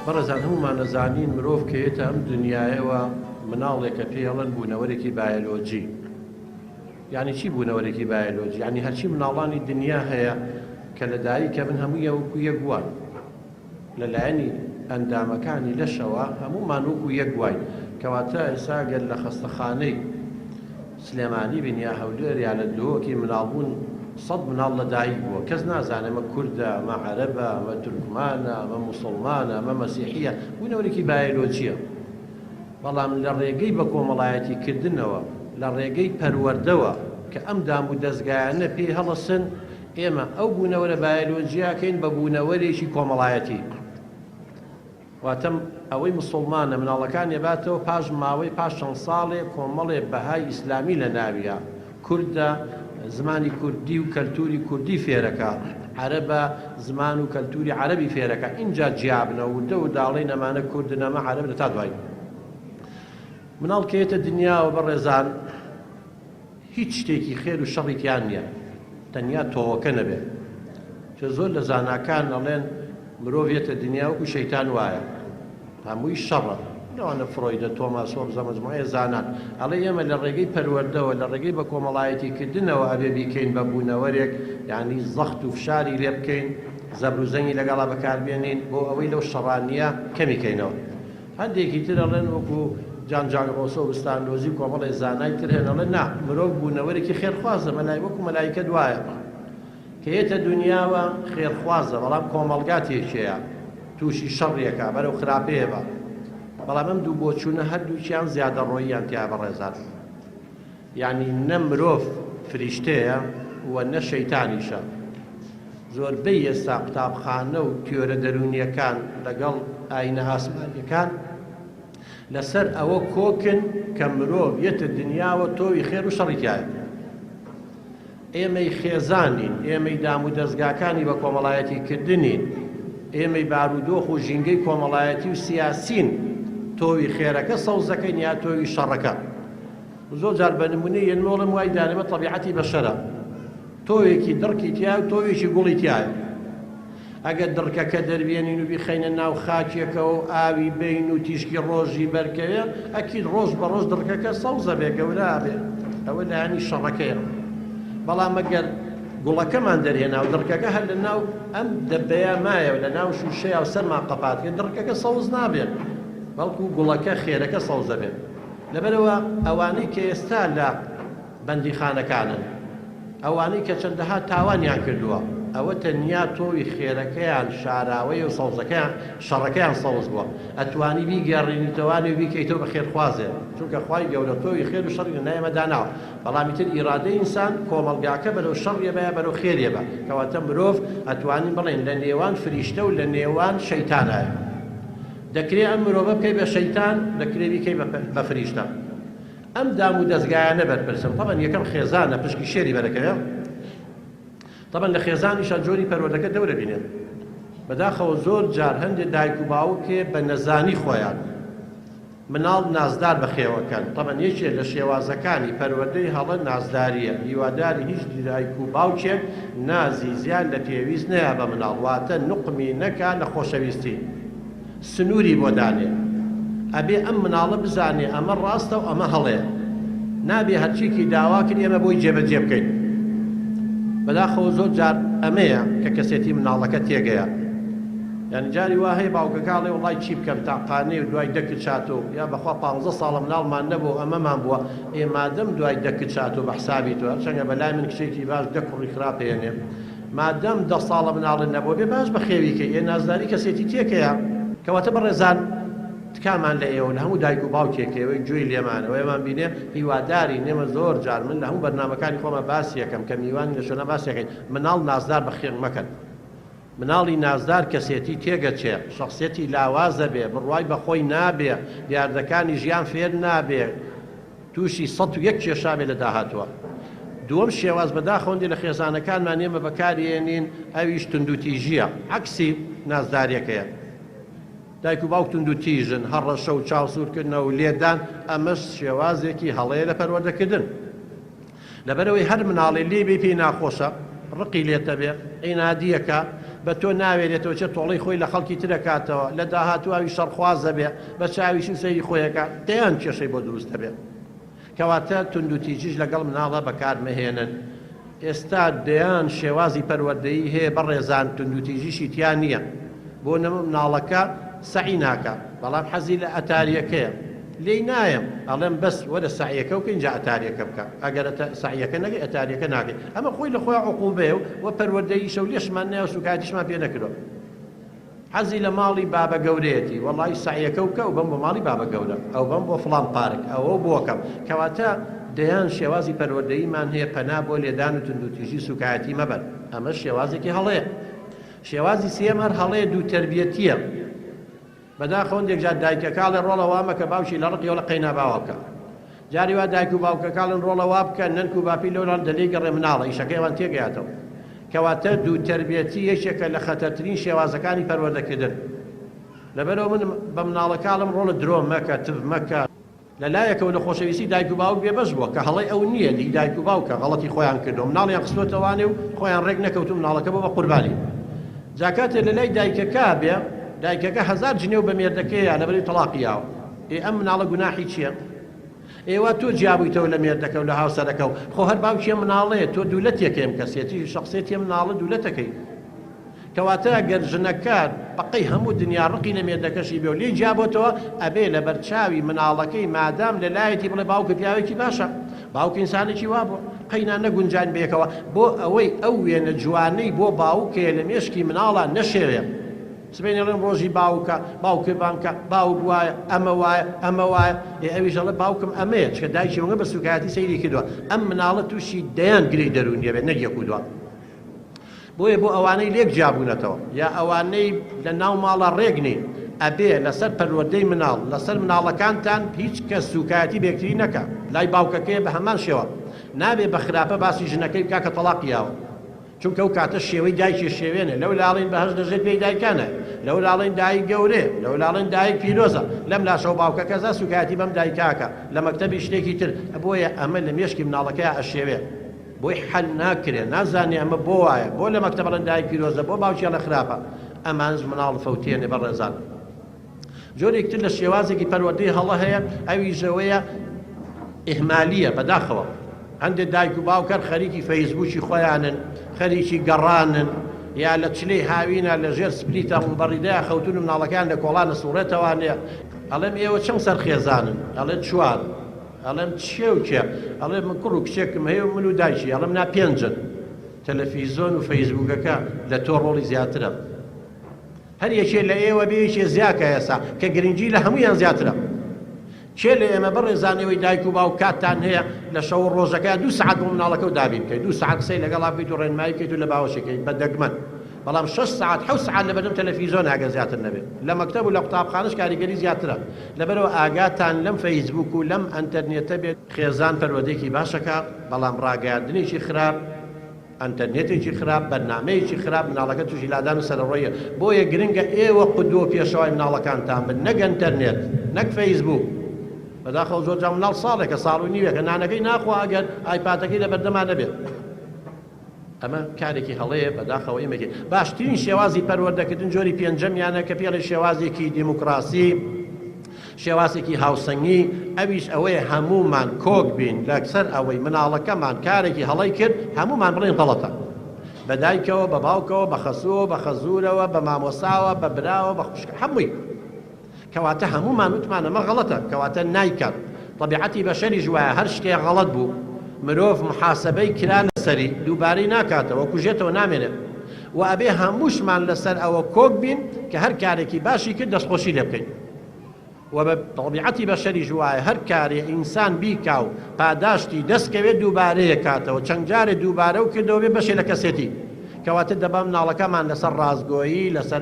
بەڕێزان هەموومان ئەزانین مرۆڤ کە یەتە ئەم دنیایەوە مناڵێکە پێی ئەڵێن بوونەوەرێکی بایەلۆجی. یانی چی بوونەوەرێکی بایەلۆجی؟ یانی هەرچی مناڵانی دنیا هەیە کە لە دایکە بن هەموویان وەکو یەک وان. لە لایەنی ئەندامەکانی لەشەوە هەموومان وەکو یەک واین. کەواتە ئێستا گەر لە خەستەخانەی سلێمانی بین یا هەولێر یا لە دهۆکی مناڵبوون سەد مناڵ لە دایک بووە کەس نازانێ ئەمە کوردە ئەمە عەرەبە ئەمە تورکمانە ئەمە موسڵمانە ئەمە مەسیحیە بوونەوەرێکی بایەلۆجیە بەڵام لە ڕێگەی بە کۆمەڵایەتی کردنەوە لە ڕێگەی پەروەردەوە کە ئەم دام و دەزگایانە پێی هەڵەسن ئێمە ئەو بوونەوەرە بایەلۆجیە کەین بە بوونەوەرێکی کۆمەڵایەتی. واتە ئەوەی مسوڵمانە مناڵەکانی ئەباتەوە پاش ماوەی پاش چەند ساڵێ کۆمەڵێ بەهای ئیسلامی لە ناویە، کوردە زمانی کوردی و کەلتوری کوردی فێرەکا، عەرەبە زمان و کەلتوری عەرەبی فێرەکا، ئینجا جیابنەوە وردە وردە ئەڵێین ئەمانە کوردن ئەمە عەرەبن هەتا دوایی. مناڵ کە یەتە دنیاوە بەڕێزان هیچ شتێکی خێر و شەڕی تیا نیە تەنیا تۆوەکە نەبێ چە زۆر لە زاناکان ئەڵێن مرۆڤ یەتە دنیا وەکو شەیتان وایە هەمووی شەڕە لەوانە فرۆیدە تۆماس هۆبزە مەجموعەیە زانان ئەڵێ ئێمە لە ڕێگەی پەروەردەوە لە ڕێگەی بە کۆمەڵایەتی کردنەوە ئەبێ بیکەین بە بوونەوەرێک یانی زەخت و فشاری لێ بکەین زەبر و زەنگی لەگەڵا بەکاربێنین بۆ ئەوەی لەو شەڕانیە کەمی کەینەوە هەندێکی تر ئەڵێن وەکو جان جاک ڕۆسۆ و ستانلۆزی و کۆمەڵێ زانای تر هەن ئەڵێن نا مرۆڤ بوونەوەرێکی خێرخوازە مەلای وەکو مەلایکەت وایە کە یەتە دونیاوە خێرخوازە بەڵام کۆمەڵگا تێکێیە تووشی شەڕیەکا بەرەو خراپەیە بە بەڵام ئەم دوو بۆچوونە هەردووکیان زیادەڕۆییان تیا بەڕێزان یانی نە مرۆڤ فریشتەیە و نە شەیتانیشە. زۆربەی ئێستا قوتابخانە و تیۆرە دەروونییەکان لەگەڵ ئایینە ئاسمانییەکان لەسەر ئەوە کۆکن کە مرۆڤ یەتە دنیاوە تۆوی خێر و شەڕی تیایە. ئێمەی خێزانین، ئێمەی دامودەزگاکانی بە کۆمەڵایەتی کردنین، ئێمەی بارودۆخ و ژینگەی کۆمەڵایەتی و سیاسین تۆوی خێرەکە سەوز دەکەین یا تۆوی شەڕەکە. زۆر جار بە نمونەی یەنمە ئەڵێم وای دانێمە تەبیعەتی بەشەرە تۆوێکی دڕکی تیایە و تۆوێکی گوڵی تیایە ئەگەر دڕکەکە دەربێنین و بیخەینە ناو خاکێکەوە و ئاوی بین و تیشکی ڕۆژی بەرکەوێ ئەکید ڕۆژ بە ڕۆژ دڕکەکە سەوزە بێ گەورە بێ ئەوە لایەنی شەڕەکەیە بەڵام ئەگەر گوڵەکەمان دەرهێنا و دڕکەکە هەر لە ناو ئەم دەبەیە مایە و لە ناو شوشەیە و سەرمان قەپات کرد دڕکەکە سەوز نابێت بەڵکو گوڵەکە خێرەکە سەوزە بێت لەبەرئەوە ئەوانەی کە ئێستا لە بەندیخانەکانن، ئەوانەی کە چەندەها تاوانیان کردووە، ئەوە تەنیا تۆوی خێرەکەیان شاراوەیە و سەوزەکەیان، شەڕەکەیان سەوز بووە، ئەتوانی بیگێڕینیتەوانێ و بیکەیتەوە بە خێرخوازێ، چونکە خوای گەورە تۆوی خێر و شەڕی لە ناوێمە داناوە، بەڵام ئیتر ئیرادەی ئینسان کۆمەڵگاکە بەرەو شەڕ یەبا یا بەرەو خێر یەبا، کەواتە مرۆڤ ئەتوانین بڵێین لە نێوان فریشتە و لە نێوان شەیتانایە. دەکرێ ئەم مرۆڤە بکەی بە شەیتان، دەکرێ بیکەی بە فریشتە. ئەم دام و دەزگایانە بەرپرسن. تەبەن یەکەم خێزانە پشکی شێری بەرەکەوێ. تەبەن لە خێزانیشا جۆری پەروەردەکە دەورە بینێ. بەداخەوە زۆر جار هەندێ دایک و باوکێ بە نەزانی خۆیان مناڵ نازدار بەخێوەکەن. تەبەن یەکێ لە شێوازەکانی پەروەردەی هەڵە نازداریە. هیوادارین هیچ دایک و باوکێک نازی زیاد لە پێویست نەیا بە مناڵ واتە نوقمی نەکا لە خۆشەویستی. سنوری بۆ دانێ ئەبێ ئەم مناڵە بزانێ ئەمە ڕاستە و ئەمە هەڵەیە نابێ هەرچیکی داوا کرد ئێمە بۆی جێبەجێ بکەین بەداخەوە زۆر جار ئەمەیە کە کەسێتی مناڵەکە تێگەیە یعنی جاری وا هەیە باوکەکە ئەڵێ وڵای چی بکەم تاقانەی و دوای دە کچ هاتۆ یا بەخوا پانزە ساڵە مناڵمان نەبوو ئەمەمان بووە ئێ مادەم دوای دە کچ هاتۆ بە حسابی تۆ هەرچەندە بەلای من کچێکی باش دە کوڕی خراپ هێنێ مادەم دە ساڵە مناڵت نەبووە بێ باش بەخێوی کەی ئێ نازداری کەسێتی تێکەیە. کەواتە بەڕێزان تکامان لە ئێوە لە هەموو دایک و باوکێک کە ئێوەی گوێی لێمانە و ئێمان بینێ هیوادارین ئێمە زۆر جار من لە هەموو بەرنامەکانی خۆما باسی ئەکەم کە میوانی لە شوێنان باسی ئەکەین مناڵ نازدار بەخێو مەکەن مناڵی نازدار کەسێتی تێگەچێ شەخسیەتی لاوازەبێ بڕوای بەخۆی نابێ دیاردەکانی ژیان فێر نابێ تووشی 101 کێشە بێ لە داهاتووە. دووەم شێواز بەداخەوە هەندێ لە خێزانەکانمان ئێمە بەکاری ئێنین ئەویش توندوتیژییە عەکسی نازداریەکەیە. دایک و باوک توندوتیژن، هەڕەشە و چاوسوورکردنەوە و لێدان ئەمەش شێوازێکی هەڵەیە لە پەروەردەکردن. لەبەرئەوەی هەر مناڵێ لێی بێی پێی ناخۆشە. ڕقی لێتە بێ، عینادیەکە، بە تۆ ناوێرێتەوە چێ تۆڵەی خۆی لە خەڵکی تر ئەکاتەوە، لە داهاتوو ئەویش شەڕخوازە بێ، بە چاویشی سەیری خۆی ئەکا، دەیان کێشەی بۆ دروست ئەبێ. کەواتە توندوتیژیش لەگەڵ مناڵا بەکار مەهێنن. ئێستا دەیان شێوازی پەروەردەیی هەیە بەڕێزان توندوتیژیشی تیا نییە. بۆ نمو مناڵەکە سەعی ناکا بەڵام حەزی لە ئەتاریەکەیە لێی نایەم ئەڵێم بەس وەرە سەعیەکە بکە ئینجا ئەتاریەکە بکە ئەگەر سەعیەکە نەکەی ئەتاریەکە ناکەی ئەمە خۆی لە خۆی عقوبەیە و پەروەردەییشە و لێشمان نایە و سوکایەتیشمان پێ نەکردوە. حەزی لە ماڵی بابە گەورەیەتی وەڵای سەعیەکە بکە ئەو بەم بۆ ماڵی بابە گەورە ئەو بەم بۆ فڵان پارک ئەوە بۆکەم کەواتە دەیان شێوازی پەروەردەییمان هەیە پەنا بۆ لێدان و توندوتیژی سوکایەتی مەبەن ئەمەش شێوازێکی هەڵەیە شێوازی سێیەم هەر هەڵەیە دوو تەربیەتیە بەداخەوە هەندێک جار دایکەکە ئەڵێ ڕۆڵە وا مەکە باوکی لە ڕقیەوە لە قەینا باوا بکە جاری وا دایک و باوکەکە ئەڵێن ڕۆڵە وا بکە نەنک و باپیر لەولا دەلێی گەڕێ مناڵە ئیشەکەی ئەوان تێگەیاتەوە کەواتە دوو تەربیەتی یەکێکە لە خەتەرترین شێوازەکانی پەروەردەکردن لەبەرەوە من بە مناڵەکە ئەڵێم ڕۆڵە درۆ مەکە تف مەکە لە لایەکەوە لە خۆشەویستی دایک و باوک بێبەش بووە کە هەڵەی ئەو نییە لی دایک و باوکە غەڵەتی خۆیان کردووە مناڵیان خستووەتە وانێ و خۆیان ڕێک نەکەوتوو مناڵەکە بۆ بە قوربانی جا کاتێ لە لای دایکەکە بێ دایکەکە هەزار جنێو بە مێردەکەیە لەبەری تەڵاقی یاوە ئێ ئەم مناڵە گوناحی چییە؟ ئێوە تۆ جیابوویتەوە لە مێردەکە و لە هاوسەرەکە و خۆ هەر باوکی ئەم مناڵەیە تۆ دوولەتێکەی ئەم کەسێتی شخصێتی ئەم مناڵە دوولەتەکەی کەواتە گەر ژنەکە بەقەی هەموو دنیا ڕقی لە مێردەکەشی بێ و لێی جیابۆتەوە ئەبێ لەبەرچاوی مناڵەکەی مادام لەلایەتی بڵێ باوکە پیاوێکی باشە باوک ئینسانێکی وابووە قەینا نەگونجاین بەیەکەوە بۆ ئەوەی ئەو وێنە جوانەی بۆ باوکەیە لە مێشکی مناڵا نەشێوێ سبەینێ ڵێن ڕۆژی باوکە باوکێ بانکە باوک وایە ئەمە وایە ئەمە وایە ئێ ئەویش ئەڵێ باوکم ئەمەیە چکە دایکی ئەوەنگە بە سوکایەتی سەیری کردووە ئەم مناڵە تووشی دەیان گرێی دەروونیە بێت نەک یەک و دوان بۆیە بۆ ئەوانەی لێک جیابوونەتەوە یا ئەوانەی لە ناو ماڵا ڕێک نین ئەبێ لەسەر پەروەردەی مناڵ لەسەر مناڵەکانتان هیچ کەس سوکایەتی بەیەکتری نەکا لای باوکەکەیە بە هەمان شێوە نابێ بە خراپە باسی ژنەکەی بکا کە تەڵاقی یاوە چونکە ئەو کاتە شێوەی دایکی شێوێنێ لەو لاڵین بەهەشت لەژێر پێی دایکانە لەو لاڵین دایک گەورەیە لەو لاڵین دایک پیرۆزە لەم لاشەوە باوکەکە زا سوکایەتی بەم دایکاکە لە مەکتەبی شتێکی تر بۆیە ئەمە لە مێشکی مناڵەکەیا ئەشێوێ بۆی حەل ناکرێ نازانێ ئەمە بۆ وایە بۆ لە مەکتەب ئەڵێن دایک پیرۆزە بۆ باوکی ئەڵێ خراپە ئەمانەش مناڵ فەوتێنێ بەڕێزان جۆرێک تر لە شێوازێکی پەروەردەی هەڵە هەیە ئەویش ئەوەیە ئیهمالیە بەداخەوە هەندێک دایک و باوکەر خەریکی فەیسبووکی خۆیانن خەریکی گەڕانن یا لە چلەی هاوینە لە ژێر سپلیتە مبەڕیدەیا خەوتون و مناڵەکان لە کۆڵانە سوڕێتەوانێ ئەڵێم ئێوە چەند سەر خێزانن ئەڵێ چوار ئەڵێم کێ و کێ؟ ئەڵێ من کوڕ و کچێکم هەیە و من و دایکی. ئەڵێم نا پێنجن. تەلەفیزۆن و فەیسبووکەکە لە تۆ ڕۆڵی زیاترە. هەر یەکێ لە ئێوە بێ یەکێ زیاکە ئێسا کە گرنگی لە هەموویان زیاترە. کێ لە ئێمە بەڕێزان ئێوەی دایک و باوک کاتتان هەیە لە شەو و ڕۆژەکە دوو سەعات بۆ مناڵەکەو دابین بکەیت دوو سەعات قسەی لەگەڵا بکەیت و ڕێنمایی بکەیت و لە باوەشی کەیت بە دەگمەن بەڵام شەش سەعات حەوت سەعات لەبەردەم تەلەفیزۆن ئەگەر زیاتر نەبێت لە مەکتەب و لە قوتابخانەش کاریگەری زیاترە لەبەرئەوە ئاگاتان لەم فەیسبوک و لەم ئەنتەرنێتە بێت. خێزان پەروەردەیەکی باشەکە بەڵام ڕاگەیاندنێکی خراپ ئەنتەرنێتێکی خراپ بەرنامەیەکی خراپ مناڵەکە توشی لادان و سەرەڕۆیە بۆیە گرنگە ئێوە قدوە و پێشەوای مناڵەکانتان بن نەک ئەنتەرنێت نەک فەیسبوک بەداخەوە زۆر جار مناڵ ساڵێکە ساڵ و نیوێکە نانەکەی ناخوا ئەگەر ئایپاتەکەی لەبەردەما نەبێت. ئەمە کارێکی هەڵەیە بەداخەوە ئێمە باشترین شێوازی پەروەردەکردن جۆری پێنجەمیانە کە پێڵێ شێوازێکی دیموکراسی شێوازێکی هاوسەنگی ئەویش ئەوەیە هەمومان کۆک بین لەسەر ئەوەی مناڵەکەمان کارێکی هەڵەی کرد هەمومان بڵێن غەڵەتە بە دایکەوە بە باوکەوە بە خەسووەوە بە خەزوورەوە بە مامۆساوە بە براوە بە خوشک هەمووی کەواتە هەموومان وتمان ئەمە غەڵەتە کەواتە نایکات تەبیعەتی بەشەریش وایە هەر شتێ غەڵەت بوو مرۆڤ محاسەبەی کرا لەسەری دووبارەی ناکاتەوە کوژێتەوە نامێنێت و ئەبێ هەمووشمان لەسەر ئەوە کۆک بین کە هەر کارێکی باشی کرد دەستخۆشی لێ بکەین و بە تەبیعەتی بەشەریش وایە هەر کارێ ئینسان بیکا و پاداشتی دەست کەوێت دووبارەیە کاتەوە چەند جارێ دووبارە و کردەوە بێ بەشێ لە کەسێتی کەواتە دەبا مناڵەکەمان لەسەر ڕاستگۆیی لەسەر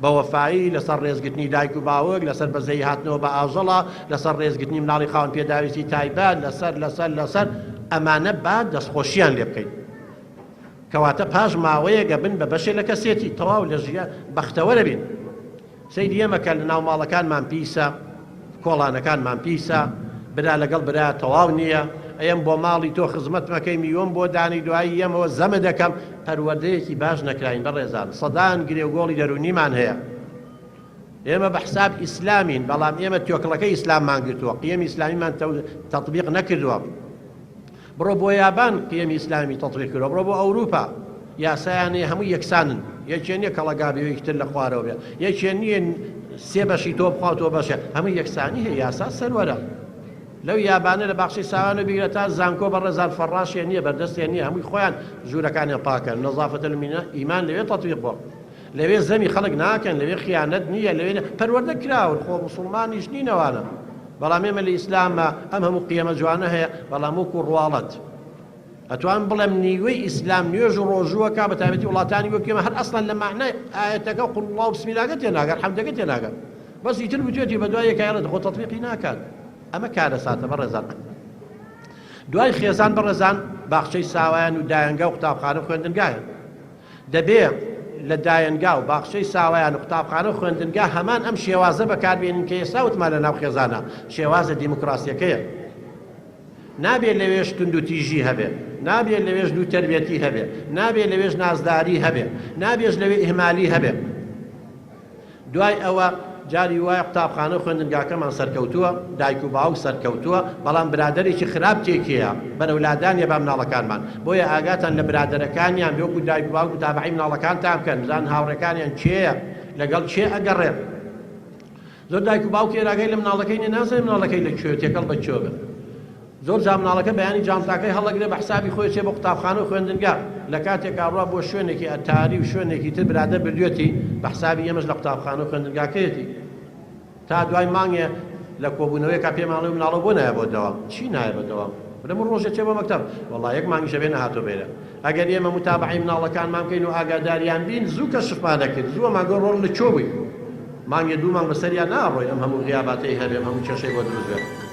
بەوەفایی، لەسەر ڕێزگرتنی دایک و باوک، لەسەر بەزەیی هاتنەوە بە ئاژەڵە، لەسەر ڕێزگرتنی مناڵی خاوەن پێداویستی تایبەت، لەسەر، لەسەر، لەسەر، ئەمانە با دەستخۆشیان لێ بکەین. کەواتە پاش ماوەیەک ئەبن بە بەشێ لە کەسێتی، تەواو لە ژیان بەختەوەر ئەبین. سەیری ئێمە کە لەناو ماڵەکانمان پیسە، کۆڵانەکانمان پیسە، برا لەگەڵ برا تەواو نییە. ئەیەم بۆ ماڵی تۆ خزمەتمەکەی میوەم بۆ دانی دوایی یەمەوە زەمە دەکەم. پەروەردەیەکی باش نەکراین بەڕێزان، سەدان گرێ و گۆڵی دەروونیمان هەیە. ئێمە بە حساب ئیسلامین بەڵام ئێمە تێکڵەکەی ئیسلاممان گرتووە، قیەمی ئیسلامیمان تەتبیق نەکردووە. بڕۆ بۆ یابان قیەمی ئیسلامی تەتبیق کردووە، بڕۆ بۆ ئەوروپا یاسایان هەیە هەموو یەکسانن، یەکێ نییە کەڵەگا بێ و یەکی تر لە خوارەوە بێ، یەکێ نییە سێ بەشی تۆ بخوا و تۆ بەشێ، هەموو یەکسانی هەیە، یاسا سەروەرە. لەو یابانە لە باخچەی ساوانەوە بیگرە تا زانکۆ بەڕێزان فەڕاشیان نییە، بەردەستیان نییە، هەمووی خۆیان ژوورەکانیان پاکەن، نەزافەت ئیمان لەوێ تەتبیق بووە. لەوێ زەمی خەڵک ناکەن، لەوێ خیانەت نییە، لەوێ پەروەردە کراون، خۆ موسڵمانیش نین ئەوانە، بەڵام ئێمە لە ئیسلامە ئەم هەموو قیەمە جوانە هەیە، بەڵام وەکو ڕواڵەت ئەتوانم بڵێم نیوەی ئیسلام نوێژ و ڕۆژووەکە بە تایبەتی وڵاتانی وەک ئێمە هەر ئەسڵەن لە مەعنای ئایەتەکە قل الله و بسم اللەکە تێناگەن، حەمدەکە تێناگەن، بەس ئیتر وتوێتی بەدوای یەکایەڵێت خۆ تەتبیقی ناکات. ئەمە کارەساتە بەڕێزان. دوای خێزان بەڕێزان باخچەی ساوایان و دایەنگا و قوتابخانە و خوێندنگایە. دەبێ لە دایەنگا و باخچەی ساوایان و قوتابخانە و خوێندنگا هەمان ئەم شێوازە بەکاربێنین کە ئێستا وتمان لە ناو خێزانە، شێوازە دیموکراسیەکەیە. نابێ لەوێش توندوتیژی هەبێ، نابێ لەوێش دوو تەربیەتی هەبێ، نابێ لەوێش نازداری هەبێ، نابێش لەوێ ئیهمالی هەبێ. دوای ئەوە جاری وایە قوتابخانە و خوێندنگاکەمان سەرکەوتووە، دایک و باوک سەرکەوتووە، بەڵام برادەرێکی خراپ تێکیە بەرەو لادانیە با مناڵەکانمان، بۆیە ئاگاتان لە برادەرەکانیان بێ وەکو دایک و باوک متابەعەی مناڵەکانتان بکەن، بزانن هاوڕێکانیان کێیە، لەگەڵ کێ ئەگەڕێ. زۆر دایک و باوک ئاگای لە مناڵەکەی نیە، نازانێ مناڵەکەی لە کوێ تێکەڵ بە کوێ بێ. زۆر جار مناڵەکە بەیانی جانتاکەی هەڵەگرێ بە حسابی خۆی ئەچێ بۆ قوتابخانە و خوێندنگا، لە کاتێکا ڕوا بۆ شوێنێکی ئەتاری و شوێنێکی تر برادەر بردوێتی بە حسابی ئێمەش لە قوتابخانە و خوێندنگاکەیەتی. تا دوای مانگێ لە کۆبوونەوەیەکا پێمان ئەڵێ مناڵە بۆ نایە بۆ دەوام؟ چی نایە بە دەوام؟ برم ڕۆژێ چێ بۆ مەکتەب؟ وەڵا یەک مانگیشە بێ نەهاتۆ بێرە. ئەگەر ئێمە متابەعەی مناڵەکانمان بکەین و ئاگاداریان بین زوو کەشفمان ئەکرد، زوو ئەمان گۆ ڕۆڵ لە کوێ بووی؟ مانگێ دوو مانگ بەسەریا ناڕۆی ئەم هەموو غیاباتەی هەبێ ئەم هەموو کێشەی بۆ دروست بێ.